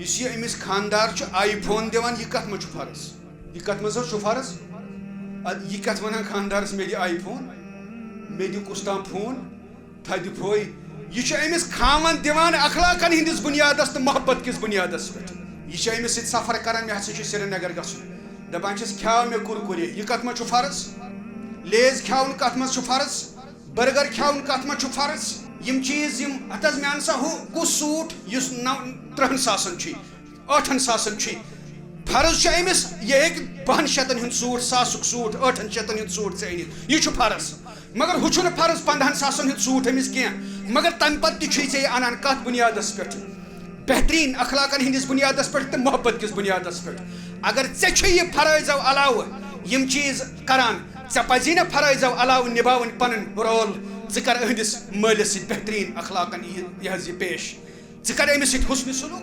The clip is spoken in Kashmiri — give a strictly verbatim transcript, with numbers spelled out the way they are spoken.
یُس یہِ أمِس خانٛدار چھُ آی فون دِوان، یہِ کَتھ منٛز چھُ فرض؟ یہِ کَتھ منٛز حظ چھُ فرض؟ اَدٕ یہِ کَتھ وَنان خانٛدارَس، "مےٚ دِ آی فون، مےٚ دِ کُس تام فون"؟ تھدِ پھوے۔ یہِ چھُ أمِس خاوند دِوان اخلاقن ہٕنٛدِس بُنیادس تہٕ محبت کِس بُنیادس پٮ۪ٹھ۔ یہِ چھُ أمِس سۭتۍ سفر کران، "مےٚ ہسا چھُ سرینگر گژھُن"، دپان چھِس، "کھیاو مےٚ کُرکُرے"۔ یہِ کتھ منٛز چھُ فرض؟ لیز کھیاوُن کتھ منٛز چھُ فرض؟ برگر کھیاوُن کتھ منٛز چھُ فرض؟ یِم چیٖز، یِم، ہتہٕ حظ، مےٚ اَن سا ہُہ کُس سوٗٹ یُس نو-، ترٕٛہن ساسن چھُے، ٲٹھن ساسن چھُے۔ فرض چھُ أمِس، یہِ ہیٚکہِ بَہَن شیٚتَن ہُنٛد سوٗٹ، ساسُک سوٗٹ، ٲٹھَن شیٚتَن ہُنٛد سوٗٹ ژےٚ أنِتھ۔ یہِ چھُ فرض۔ مگر ہُہ چھُنہٕ فرض پنٛدہَن ساسَن ہُنٛد سوٗٹ أمِس کینٛہہ۔ مگر تَمہِ پَتہٕ تہِ چھُے ژےٚ یہِ اَنان کَتھ بُنیادَس پٮ۪ٹھ؟ بہتریٖن اخلاقَن ہٕنٛدِس بُنیادَس پٮ۪ٹھ تہٕ محبت کِس بُنیادَس پٮ۪ٹھ۔ اگر ژےٚ چھُے یہِ فرٲیضو علاوٕ یِم چیٖز کَران، ژےٚ پَزی نہ فرٲیضو علاوٕ نِباوٕنۍ پَنٕنۍ رول۔ ژٕ کَر أہٕنٛدِس مٲلِس سۭتۍ بہتریٖن اخلاقَن یہِ، یہِ حظ یہِ پیش۔ ژٕ کَر أمِس سۭتۍ حُسنِ سلوٗک۔